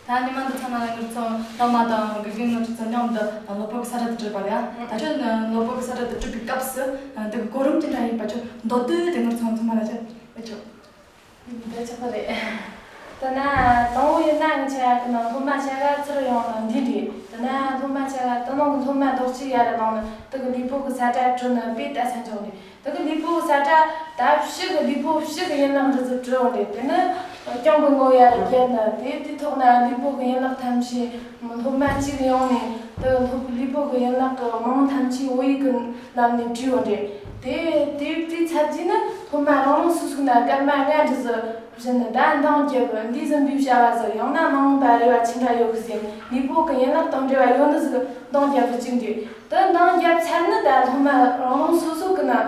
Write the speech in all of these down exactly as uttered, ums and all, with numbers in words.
ད་ཉི་མ་འདི་ཚང་མ་ལ་ངར་ཚོ་ལོ་མ་དང་དགེ་རྒན་ངར་ཚོ་མཉམ་དུ་ལོ་པོ་གི་ས་ཁྲ་དུ་བྲིས་པ་རེད། ད་ཁྱོད་ལོ་པོ་གི་ས་ཁྲ་དུ་བྲིས་པའི་སྐབས་སུ་འདི་གི་གོ་རིམ་དེ་འདྲ་ཡིན་པ་ཁྱོད་མདོར་བསྡུས་དེ་ངར་ཚོ་ཚང་མ་ལ་ཁྱོད་ཨེ་ཆོག་འདི་ཆགས་པ་རེད། ད་ན་དང་པོ་ཡིན་ན་ངི་ཆ་གི་ནང་སློབ་མ་ཆ་ག་ཚུར་ཡོང་ན་འདི་འདྲ་ད་ན་སློབ་མ་ཆ་ག་ད་ནང་གི་སློབ་མ་རྡོག་གཅིག་ཡར་ལངས་ན་དེ་གི་ལུས་པོ་གི་ས་ཁྲ་བྲིས་ན་དཔེ་ལྟ་ས་འཇོག་ནས། དེ་གི་ལུས་པོ་ས་ཁྲ་ད་ཕྱི་གི་ལུས་པོ་ཕྱི་གི་ཡན་ལག་འདི་ཚོ་བྲི་འོང་རེད། དེ་ནི་རྐྱང་གི་ངོ་ཡར་རྒྱབ་ན་དེ་དེ་ཐོག་ན་ལུས་པོ་གི་ཡན་ལག་ཐམས་ཅད་སློབ་མ་གཅིག་ཡོང་ནས་དེ་སློབ་ལུས་པོ་གི་ཡན་ལག་གི་མིང་ཐམས་ཅད་བོད་ཡིག་གི་ལམ་ནས་བྲིས་འོང་རེད། དེ་དེ་དེ་ཚར་རྗེས་ནི་སློབ་མ་རང་རང་སོ་སོ་ན་སྐར་མ་ལྔ་འདི་ཚོ་བཞིན་ནི་ད་འདང་རྒྱབ་འདི་བཟུམ་པའི་བྱ་བ་ཚོ་ཡང་ན་མ་འོངས་པ་རེ་བ་ཅི་འདྲ་ཡོད་གི་ཟེར་ལུས་པོ་གི་ཡན་ལག་དང་འབྲེལ་བ་ཡོད་ནི་ཟིག་འདང་རྒྱབ་གི་གཅིག་འདུག་དེ་འདང་རྒྱབ་ཚར་ནི་ད་སློབ་མ་རང་རང་སོ་སོ་གི་ན། ཨ།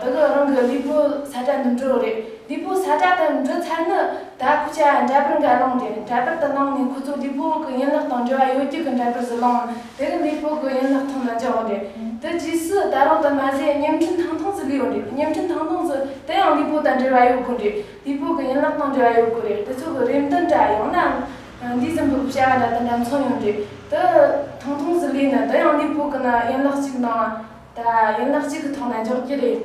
ད་གི་རང་གི་ལུས་པོ་ས་ཁྲ་འདི་འབྲི་བ་རེད། ལུས་པོ་ས་ཁྲ་དེ་འབྲི་ཚར་ནི་ད་ཁོ་ཆ་འདྲ་པར་འགའ་བླངས་ཏེ་འདྲ་པར་དེ་བླངས་ནས་ཁོ་ཚོ་ལུས་པོ་གི་ཡན་ལག་དང་འབྲེལ་བ་ཡོད་རྒྱུ་གི་འདྲ་པར་ཟིག་བླངས། དེ་གི་ལུས་པོ་གི་ཡན་ལག་ཐང་ན་འཇོག་བ་རེད། དེ་རྗེས་སུ་ད་རུང་དེ་མ་ཟད་བརྙན་འཕྲིན་ཐང་ཐང་ཟིག་ལས་བ་རེད། བརྙན་འཕྲིན་ཐང་ཐང་ཟིག་དེ་ཡང་ལུས་པོ་དང་འབྲེལ་བ་ཡོད་དགོས་རེད། ལུས་པོ་གི་ཡན་ལག་དང་འབྲེལ་བ་ཡོད་དགོས་རེད། དེ་ཚོ་གི་རེ་འདུན་འདྲ་ཡང་ན་འདི་བཟུམ་གི་བྱ་བ་འདྲ་དེ་འདྲ་མཚོན་ཡོང་རེད། དེ་ཐང་ཐང་ཟིག་ལས་ནི་དེ་ཡང་ལུས་པོ་གི་ན་ཡན་ལག་གཅིག་ནང་ད་ཡན་ལག་གཅིག་གི་ཐོག་ན་འཇོག་རྒྱུ་རེད།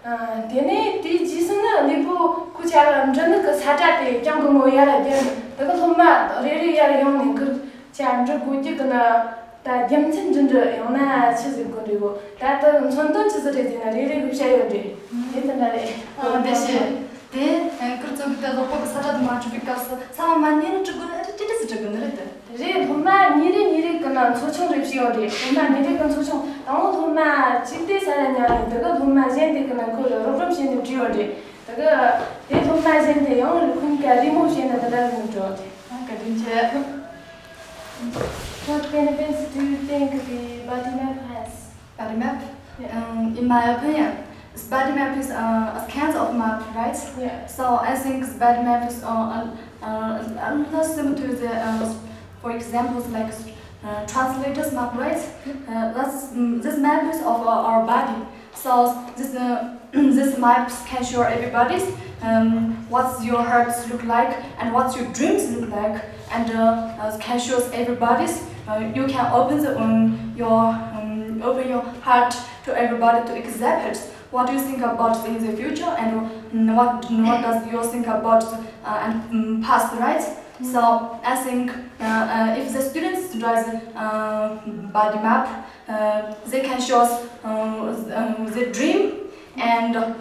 ཨ། དེ་ནས་དེའི་རྗེས་སུ་ནི་ལུས་པོ་ཁོ་ཆ་ལ་འབྲི་ནི་གི་ས་ཁྲ་དེ་རྐྱང་གི་ངོ་ཡར་ལ་བརྒྱབ་ནས་དེ་གི་སློབ་མ་རེ་རེ་ཡར་ཡོང་ནས་གི་ཆ་འབྲི་དགོས་རྒྱུ་གི་ན་ད་རྒྱུ་མཚན་འདི་འདྲ་ཡང་ན་ཆི་ཟིག་གི་འདྲ་གོ། ད་དེ་མཚོན་དོན་ཆི་ཟིག་རེད་ཟེར་ན་རེ་རེ་གི་བཤད་ཡོད་རེད། དེ་དེ་འདྲ་རེད། ཨ། བདེ་ཆེ། དེ་ཁིར་ཚོ་གི་དེ་ལོ་པོ་གི་ས་ཁྲ་དུ་མ་འབྲི་བའི་སྐབས་སུ་ཚང་མ་ཉིན་རེ་འབྲི་དགོས་རེད། ཨ་ཏི་ཏི་སི་འབྲི་དགོས་ནི་རེད་དེ། རེད། སློབ་མ་ཉིན་རེ་ཉིན་རེ་གི་ནང་ཚོ་ཆུང་རེ་བྱས་ཡོད་རེད། སློབ་མ་ཉིན་རེ་གི་ཚོ་ཆུང་དང་པོ་སློབ་མ་གཅིག་དེ་ས་ལ་ཉར་ནས་དེ་གི་སློབ་མ་གཞན་དེ་གི་ནང་ཁོ་ལ་རོགས་རམ་བྱས་ནས་བྲིས་ཡོད་རེད། དེ་གི་དེ་སློབ་མ་གཞན་དེ་ཡང་ཁོ་གཉིས་ཀ་རེས་མོས་བྱས་ནས་དེ་འདྲ་ནས་བྲིས་ཡོད་རེད། ཨ། བཀའ་དྲིན་ཆེ། What benefits do you think the body map has? Body map? Yeah. Um, in my opinion, this body map is uh, a kind of map, right? Yeah. So I think this body map is uh, uh, uh, not similar to the, uh, for examples, like uh, translator's map, right? Uh, that's, mm, this map is of uh, our body. So this uh, this map can show everybody's um, what's your hearts look like and what's your dreams look like, and uh, uh, can show everybody's. Uh, you can open the um, your um, open your heart to everybody to accept it. What do you think about in the future, and mm, what what does you think about uh, and mm, past, right? So I think uh, uh, if the students does uh, body map, uh, they can show us uh, um, the dream and um,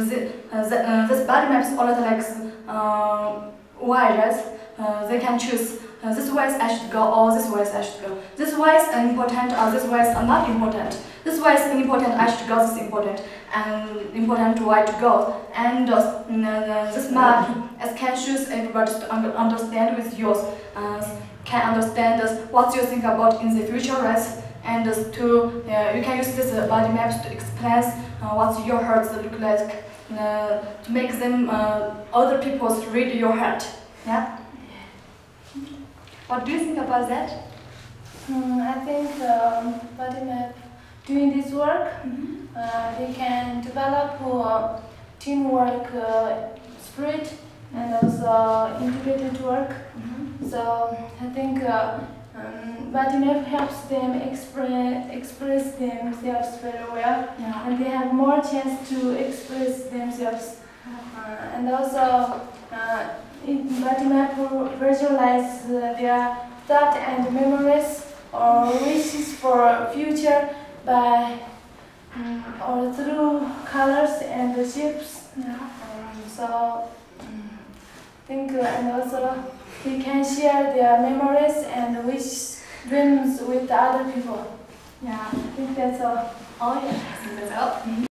the, uh, the, uh, this body map is already like uh, why, right? Uh, they can choose uh, this way I should go or this way I should go. This way is important or this way is not important. This way is important, I should go, this is important and important why to go. And uh, mm, uh, this map is can choose everybody to un- understand with yours. Uh, can understand us what you think about in the future, right? And uh, to uh, you can use this uh, body maps to explain uh, what your hearts look like uh, to make them uh, other people read your heart. Yeah. What do you think about that? Mm, I think um, body map doing this work, uh, they can develop uh, teamwork uh, spirit and also integrated work. So I think uh, um, body map helps them express express themselves very well, yeah, and they have more chance to express themselves. Uh, and also, uh, it, body map visualize uh, their thought and memories or wishes for future by um, or through colors and shapes. Yeah. Um, so, um, think uh, and also they can share their memories and wish dreams with other people. Yeah, I think that's all. Oh yeah, I think that's all.